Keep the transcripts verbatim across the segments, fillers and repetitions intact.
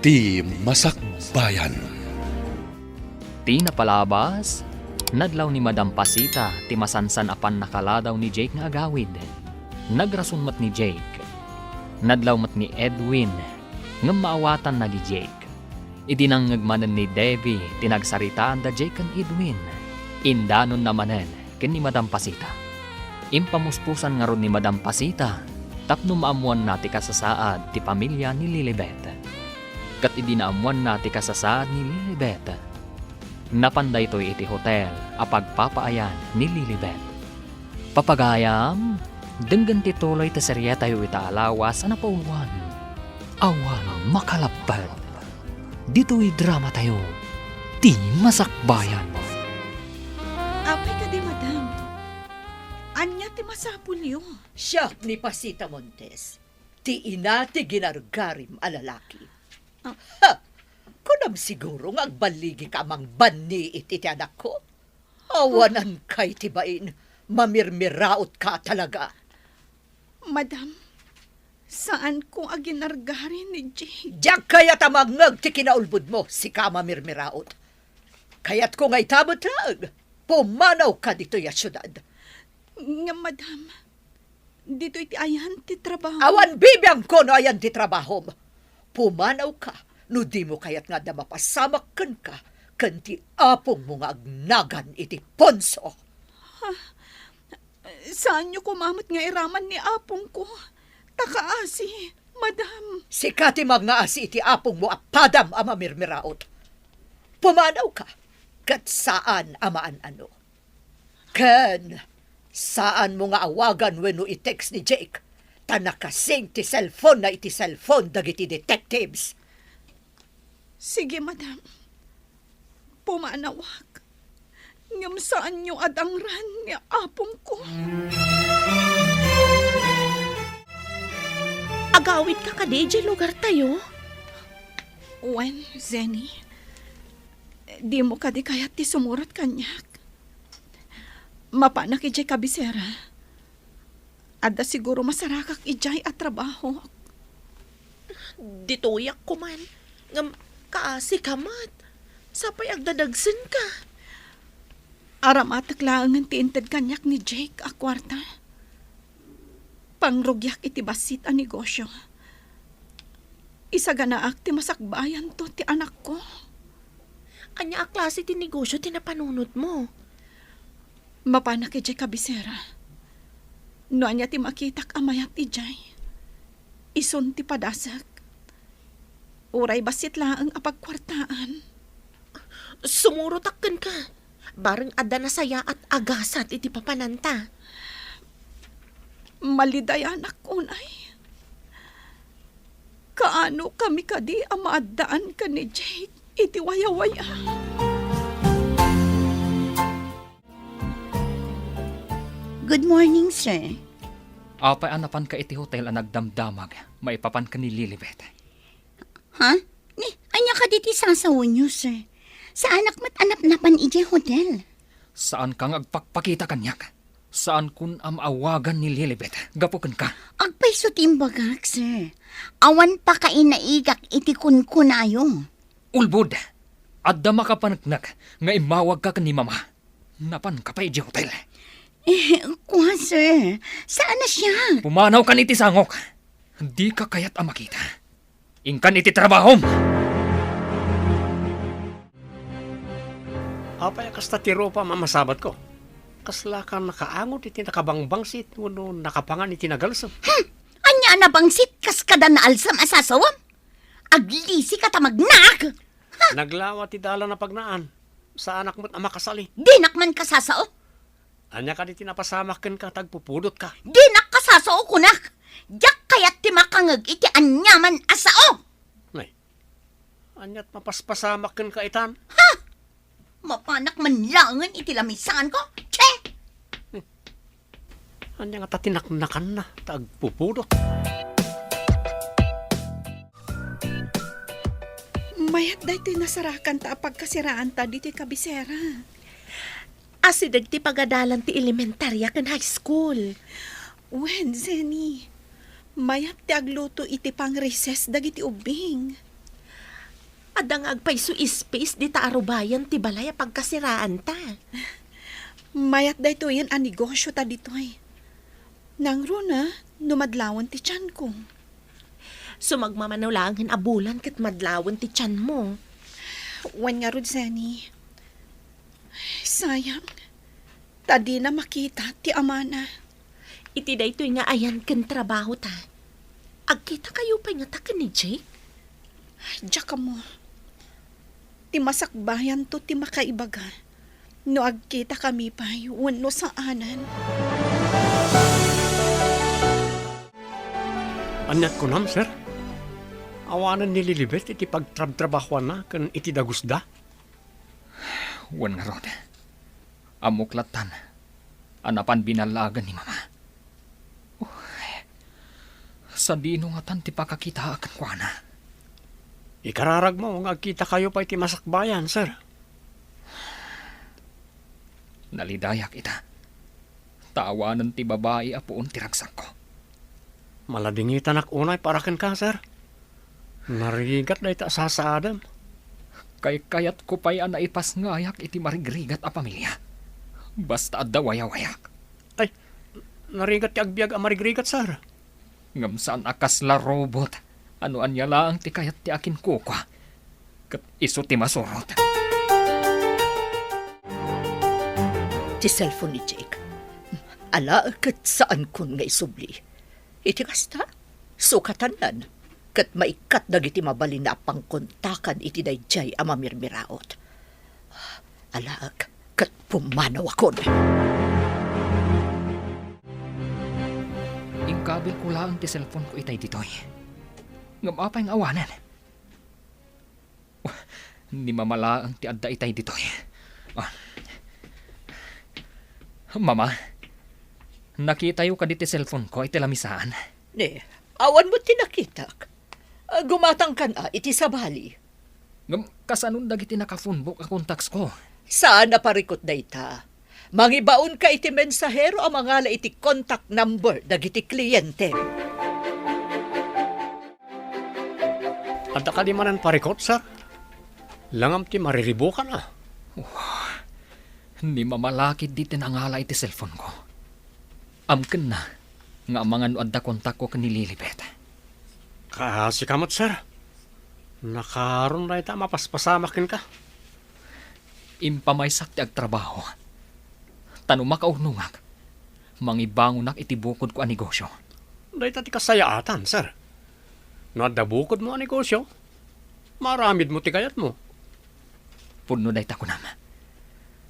Ti Masakbayan. Ti napalabas, nadlaw ni Madam Pasita ti masansan a pannakaladaw ni Jake nga agawid. Nagrason met ni Jake. Nadlaw met ni Edwin, ngem maawatanna ni Jake. Idi nangngeg manen ni Debbie ti nagsaritaan da Jake ken Edwin, indanonna manen ken ni Madam Pasita. Impamuspusan ngarud ni Madam Pasita tapno maammoanna ti kasasaad ti pamilia ni Lilibet. Ket idi naammoanna ti kasasaad ni Lilibet, napan daytoy iti hotel a pagpapaayan ni Lilibet. Papagayam, denggen ti tuloy ti serietayo ita a lawas a napauluan, Awan Makalappet. Ditoy dramatayo, Ti Masakbayan. Apay kadi, madam? Ania ti masapulyo? Siak ni Pasita Montes, ti ina ti ginargarim a lalaki. Ah. Ha! Kunam siguro nga agballigika a mangbanni iti ti anakko? Awanan kay ti bain, mamirmiraotka talaga. Madam, saanko a ginargari ni Jake. Diak kayat a mangngeg ti kinaulbodmo, sika a mamirmiraot. Kayatko nga ita met laeng, pumanawka ditoy a siudad. Ngem, madam, ditoy ti ayan ti trabaho. Awan bibiangko no ayan ti trabahom. Pumanawka no dimo kayat nga adda mapasamak kenka ken ti apongmo nga agnagan iti punso. Saanyo koma met nga iraman ni apongko. Ta kaasi, madam. Sika ti mangngaasi iti apongmo a padam a mamirmiraot. Pumanawka, ket saan a maan-ano. Ken, saanmo nga awagan wenno i-text ni Jake, ta nakasing ti cellphone-na iti cellphone dagiti detectives. Sige, madam. Pumanawak. Ngem saanyo a dangran ni apongko. Agawidka kadi idiay lugartayo? Wen, Zenny. Dimo kadi kayat ti sumurot kaniak? Mapanak idiay kabisera. Adda siguro masarakak idiay a trabahok. Ditoyak koman, ngem kaasika met. Sapay agdadagsenka. Aramatek laengen ti inted kaniak ni Jake a kuarta. Pangrugiak iti bassit a negosio. Isaganaak ti masakbayanto ti anakko. Ania a klase ti negosio ti napanunotmo? Mapanak idiay kabisera. No ania ti makitak a mayat idiay, isun ti padasek. Uray bassit laeng a pagkuartaan. Sumurotak kenka. Bareng adda nasayaat a gasat iti papananta. Malidayanak unay. Kaano kami kadi a maaddaan ken ni Jake iti wayawaya? Good morning, sir. Apay a napanka iti hotel a nagdamdamag maipapan ken ni Lilibet? Ha? Ni, ania kadi ti sasaonyo, sir? Saanak met a napnapan idiay hotel. Saanka nga agpakpakita kaniak. Saankon a maawagan ni Lilibet gapu kenka. Agpayso ti imbagak, sir. Awan pakainaigak iti kunkunayo. Ulbod, adda makapaneknek nga immawagka ken ni Mama. Napanka pay idiay hotel. Eh, kua, sir. Saan a siak? Pumanawkan iti sangok. Dika kayat a makita. Inkan iti trabahom! Apay a kasta ti rupam a masabatko? Kaslaka nakaangot iti nakabangbangsit wenno nakapangan iti nagalsem? Hmm! Ania a nabangsit kas kada naalsem a sasawem? Aglisika ta magnaak! Ha! Naglawa ti dalan a pagnaan. Saanak met a makasali. Dinak man kasasao. Ania kadi ti napasamak kenka ta agpupudotka? Dinak kasasao, kunak! Diak kayat ti makangeg iti aniaman a sao! Nay, aniat mapaspasamak kenka itan? Ha! Mapanak man laengen iti lamisanko? Che! Ania ngata ti naknakanna ta agpupudot? Mayat daytoy nasarakanta a pagkasiraanta ditoy kabisera. Asideg ti pagadalan ti elementaria ken high school. Wen, Zenny, mayat ti agluto iti pang-recess dagiti ubbing. Adda nga agpayso space dita a rubayan ti balay a pagkasiraanta. Mayat daytoyen a negosio ta ditoy. Nangruna no madlawen ti tianko. Sumagmamano laengen a bulan ket madlawen ti tianmo. Wen ngarud, Zenny. Sayang. Ta dina makita ti amana. Iti daytoy nga ayan ken trabahota, agkitakayo pay ngata ken ni Jake? Diak ammo. Ti masakbayanto ti makaibaga no agkitakami pay wenno saanen. Ania't kunam, sir? Awanen ni Lilibet iti pagtrabtrabahoanna ken iti dagusda? Wen ngarud, ammok lattan a napan binallaagan ni Mama. Uy, sadino ngatan ti pakakitaak kenkuana? Ikararagmo nga agkitakayo pay ti masakbayan, sir. Nalidayak ita. Ta awanen ti babai a puon ti ragsakko. Maladingitanak unay para kenka, sir. Narigat dayta a sasaadem. Kaykayatko pay a naipasngayak iti marigrigat a pamilia. Basta adda wayawayak. Ay, narigat ti agbiag a marigrigat, sir. Ngem saan a kasla robot a no ania laeng ti kayat ti akinkukua, ket isu ti masurot. Ti cellphone ni Jake. Ala, ket saankon nga isubli. Iti kasta, sukatannan, ket maikkat dagiti mabalin a pangkontakan iti daydiay a mamirmiraot. Alaek, ket pumanawakon. Inkabilko laeng ti cellphone-ko itay ditoy. Ngem apay nga awanen? Ni Mama laeng ti adda itay ditoy. Ah. Mama, nakitayo kadi ti cellphone-ko iti lamisaan? Ni, awan met ti nakitak. Ah, gumatangkan a iti sabali. Ngem kasanon dagiti naka-phone book a contacts-ko? Saan a parikut dayta. Mangibaonka iti mensahero a mangala iti contact number dagiti kliyente. Adda kadi manen parikut, sir? Langam ti mariribukan, a. Wah, ni Mama la ketdi ti nangala iti cellphone-ko. Amkenna nga amangan no adda kontakko ken ni Lilibet. Kaasika met, sir. Nakaron dayta a mapaspasamak kenka. Impamaysak ti agtrabaho. Ta no makaurnongak, mangibangonak iti bukodko a negosyo. Dayta ti kasayaatan, sir. No adda bukodmo a negosyo, maaramidmo ti kayatmo. Pudno dayta kunam.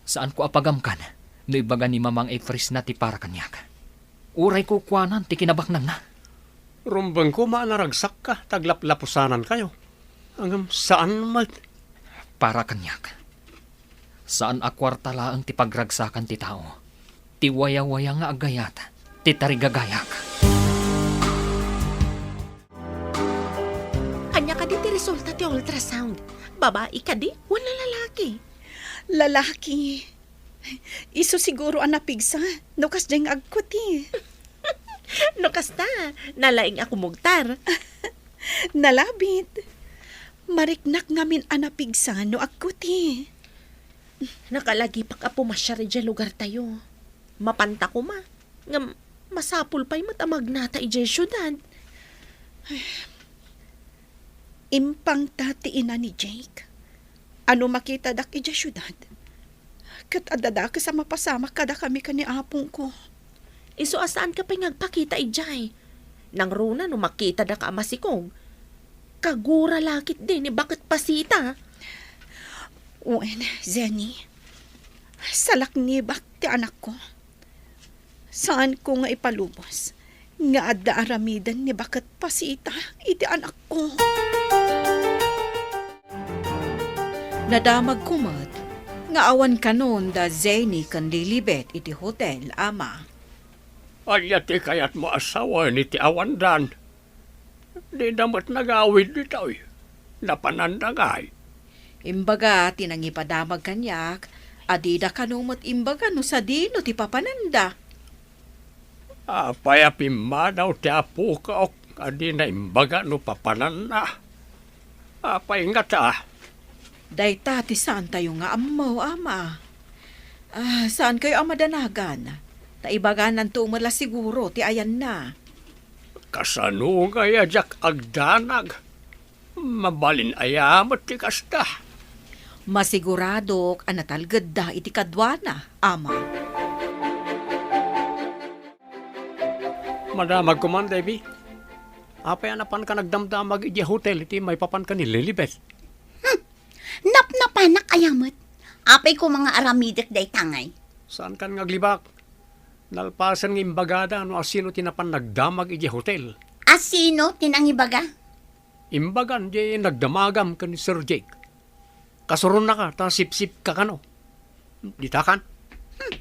Saanko a pagamkan no ibaga ni Mamang Efrisna ti para kaniak. Uray kukuanan ti kinabaknangna. Rumbeng koma a naragsakka ta aglaplapusanankayo. Ngem saan met. Para kaniak, saan a kuarta laeng ti pagragsakan ti tao. Ti wayawaya nga agayat ti tarigagayak. Ania kadi ti resulta ti ultrasound? Babai kadi wenno lalaki? Lalaki. Isu siguro a napigsa no kasdiay nga agkuti. No kasta, nalaing a kumugtar. Nalabit. Mariknak ngamin a napigsa no agkuti. Nakalagipak a pumasiar idiay lugartayo. Mapanta koma. Ngem masapul pay met a magnata idiay siudad. Impangta ti ina ni Jake. A no makitadak idiay siudad, ket adda dakes a mapasamak kadakami ken ni apongko. Isu a saanka pay nga agpakita idiay. Nangruna no makitada ka a masikog. Kagura la ketdi ni baket pasita. Wen, Zenny, salaknibak ti anakko. Saanko nga ipalubos nga adda aramiden ni baket pasita iti anakko. Nadamagko met nga awan kanon da Zenny ken Lilibet iti hotel, Ama. Ania ti kayatmo a sawen iti awandan? Dida met nagawid ditoy. Napananda ngay? Imbaga ti nangipadamag kaniak a dida kano met imbaga no sadino ti papananda. Apay a pimmanaw ti apok a dina imbaga no papananna? Apay ngata? Dayta ti saantayo nga ammo, Ama. Ah, saankayo a madanagan. Ta ibagananto met la siguro ti ayanna. Kasano ngay a diak agdanag? Mabalin aya met ti kasta? Masiguradok a natalgedda iti kaduana, Ama. Madamag koma, Debbie. Apay a napanka nagdamdamag idiay hotel iti maipapanka ni Lilibet? Hmm. Napnapanak aya met. Apay koma nga aramidek dayta ngay? Saankan nga aglibak? Nalpasen nga imbagada no asino ti napan nagdamag idiay hotel. Asino ti nangibaga? Imbagan diay nagdamagam ken ni Sir Jake. Kasuronnaka ta sipsipka kano. Ditakan? Hmm.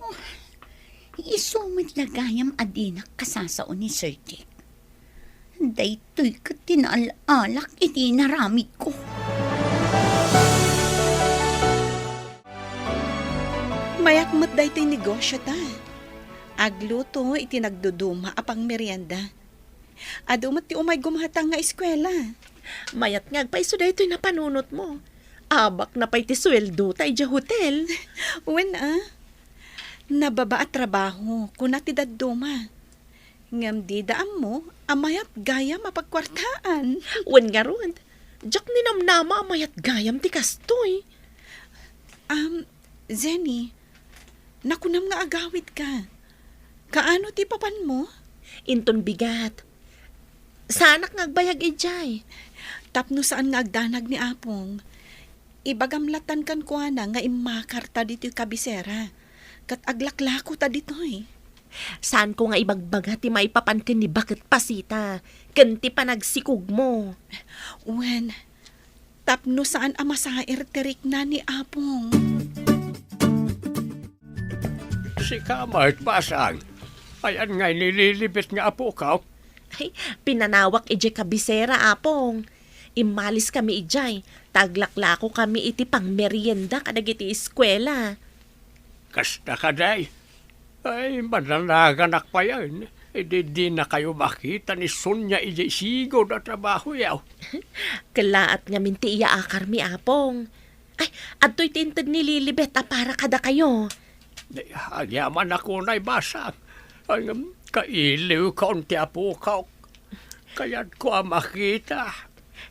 Oh, isu met la gayam a dinak kasasao ni Sir Jake. Daytoy ket ti naal-alak iti inaramidko. Mayat met daytoy negosio ta. Agluto iti nagduduma a pangmerienda. Adu met ti umay gumatang nga eskuela. Mayat nga agpayso daytoy napanunotmo. Abakna pay ti sueldo ta idiay hotel. Wen a. Nababa a trabaho, kuna ti dadduma. Ngem dida ammo a mayat gayam a pagkuartaan. Wen ngarud, diak ninamnama a mayat gayam ti kastoy. Um, Jenny, nakunam nga agawidka. Kaano ti papanmo? Inton bigat. Saanak nga agbayag idiay. Tapno saan nga agdanag ni Apong, ibagam latan kenkuana nga immakarta ditoy kabisera, ket aglaklako ta ditoy. Saanko nga ibagbaga ti maipapan ken ni Baket Pasita ken ti panagsikogmo. Wen, tapno saan a masair ti rikna ni Apong. Sika met, Basang. Ayan ngay ni Lilibet nga apok? Ay, pinanawak idiay kabisera, Apong. Immaliskami idiay, ta aglaklakokami iti pangmerienda kadagiti eskuela. Kasta kadi? Ay, mananaganak payen. Idi dinakayo makita ni Sonia idiay sigud a trabahoyo. Kellaat ngamin ti iyaakarmi, Apong. Ay, adtoy ti inted ni Lilibet a para kadakayo. Agyamanak unay, Basang. Ay, ngem, kailiwkon ti apok. Kayatko a makita.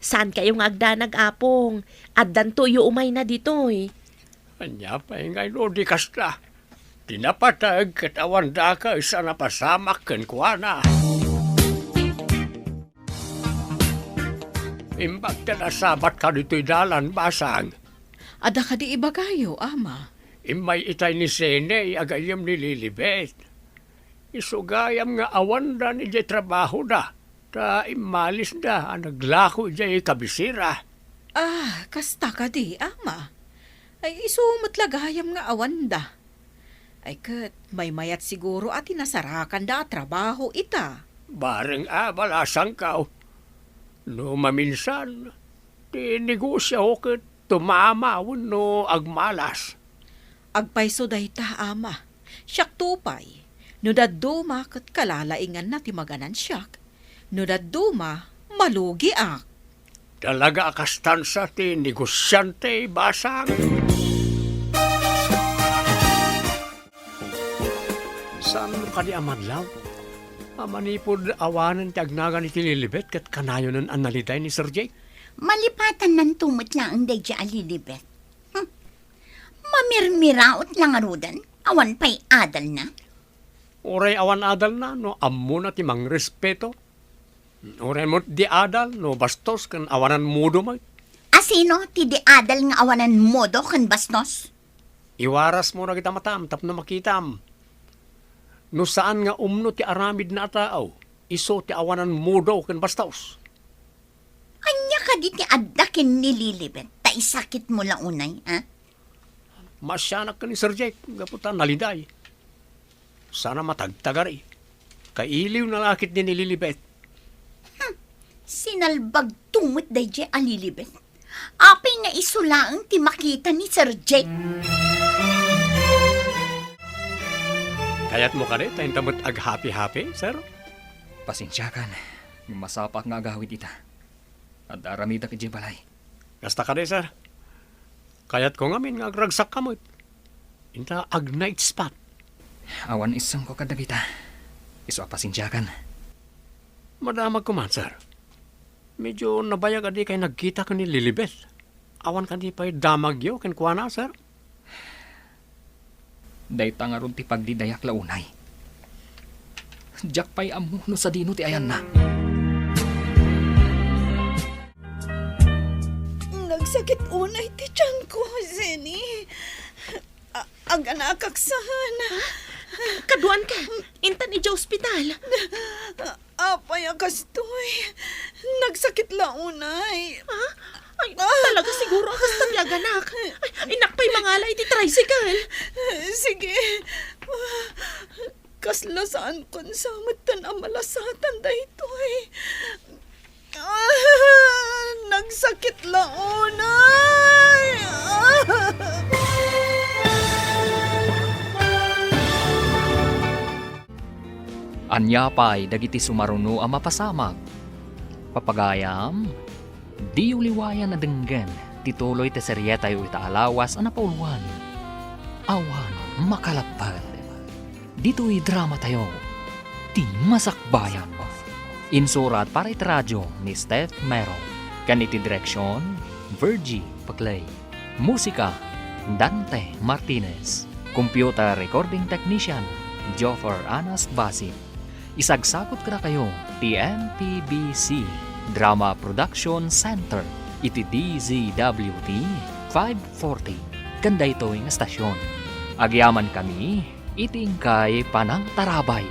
Saankayo nga agdanag, Apong. Addantoyo umayna ditoy. Ania pay ngay no di kasta? Ti napateg ket awan dakes a napasamak kenkuana. Imbag ta nasabatka ditoy dalan, Basang. Adda kadi ibagayo, Ama? Immay itay ni Sene, agayyem ni Lilibet. Isu gayam nga awanda idiay trabahoda, ta immalisda a naglako idiay kabisera. Ah, kasta kadi, Ama? Ay, isu met la gayam nga awanda. Ay ket, maymayat siguro a ti nasarakanda a trabaho ita. Bareng a balasangkaw. No maminsan, ti negosio ket tumama wenno agmalas. Agpayso dayta, Ama. Siakto pay, no dadduma ket kalalainganna ti maganansiak. No dadduma, malugiak. Talaga a kastan sa ti negosiante, Basang. Saan kadi a madlaw? A manipud awanen ti agnagan iti Lilibet ket kanayonen a naliday ni Sir Jake? Malipatannanto met laeng daydiay a Lilibet. Hmm. Mamirmiraot la ngaruden, awan pay adalna. Uray awan adalna no ammona ti mangrespeto. Uray met di adal no bastos ken awanan modo met. Asino ti di adal nga awanan modo ken bastos? Iwarasmo dagita matam tapno makitam. No saan nga umno ti aramidna a tao, isu ti awanan modo ken bastos. Ania kadi ti adda ken ni Lilibet ta isakitmo la unay, a? Maasianak ken ni Sir Jake gapu ta naliday. Saan a matagtagari. Kailiwna la ketdi ni Lilibet. Hmm, sinalbagto met daydiay a Lilibet. Apay nga isu laeng ti makita ni Sir Jake? Kayatmo kadi ta inta met aghappy-happy, sir? Pasensiakan, ngem masapaak nga agawid ita. Adda aramidak idiay balay. Kasta kadi, sir. Kayatko ngamin nga agragsakka met. Inta ag-night spa. Awan isengko kadagita. Isu a pasensiakan. Madamagko man, sir. Medyo nabayag a dikay nagkita ken ni Lilibet. Awan kadi pay damagyo kenkuana, sir? Dayta ngarud ti pagdidayak la unay. Diak pay ammo no sadino ti ayanna. Nagsakit unay ti tianko, Zenny. A-, aganakak saan. Kaduan ka. Intan idiay ospital. Apay a kastoy? Nagsakit la unay. Ha? Ay, talaga siguro a kasta ti aganak. Ay, innak pay mangala iti tricycle. Sige. Kasla saan kon sa metten a malasatan daytoy. Ah, nagsakit la unay. Ah. Ania pay dagiti sumaruno a mapasamak? Papagayam, diyo liwayan a denggen ti tuloy ti serietayo ita a lawas a napauluan, Awan Makalapped. Ditoy dramatayo, Ti Masakbayan. Insurat para iti radio ni Steph Mero, ken iti direksion, Virgie Paclay. Musika, Dante Martinez. Computer recording technician, Joffer Anas Basit. Isagsakot kadakayo ti M P B C Drama Production Center iti D Z W T five forty ken daytoy nga stasyon. Agyamankami iti inkay panangtarabay.